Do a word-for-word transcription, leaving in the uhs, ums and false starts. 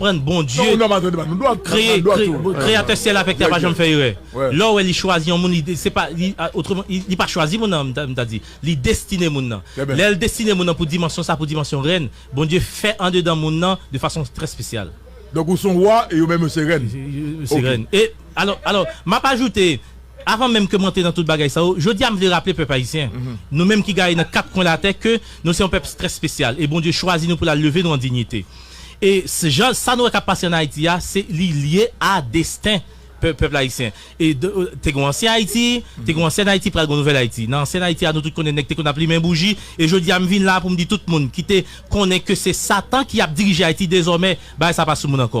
konprann Bondye kreye, kreye, kreyatè syèl avèk tè pa janm fè erè. Lè w wè li chwazi yon moun, li, se pa, li, a, otreman, li, li pa chwazi moun nan, m ta, m ta di. Li destine moun nan. Lè l destine moun nan pou dimansyon sa, pou dimansyon rèn, Bondye fè andedan moun nan de fason trè espesyal. Donk, ou se yon wa e yo menm yo se rèn. Se rèn. E, alò, alò, m ap ajoute, avan menm ke m antre nan tout bagay sa yo, jodi a m vle raple pèp ayisyen, nou menm ki gaye nan kat kwen latè, ke nou se yon pèp trè espesyal. E Bondye chwazi nou pou l al leve nou an diyite. E jan sa nou wè k ap pase ann Ayiti a, se li lye a desten pèp, pèp ayisyen. E te gen ansyen Ayiti, te gen ansyen Ayiti, pral gen nouvèl Ayiti. Nan ansyen Ayiti a, nou tout konnen nèg te konn ap limen bouji. E jodi a, m vin la pou m di tout moun ki te konnen ke se Satan ki ap dirije Ayiti dezòmè, bagay sa pa sou moun ankò.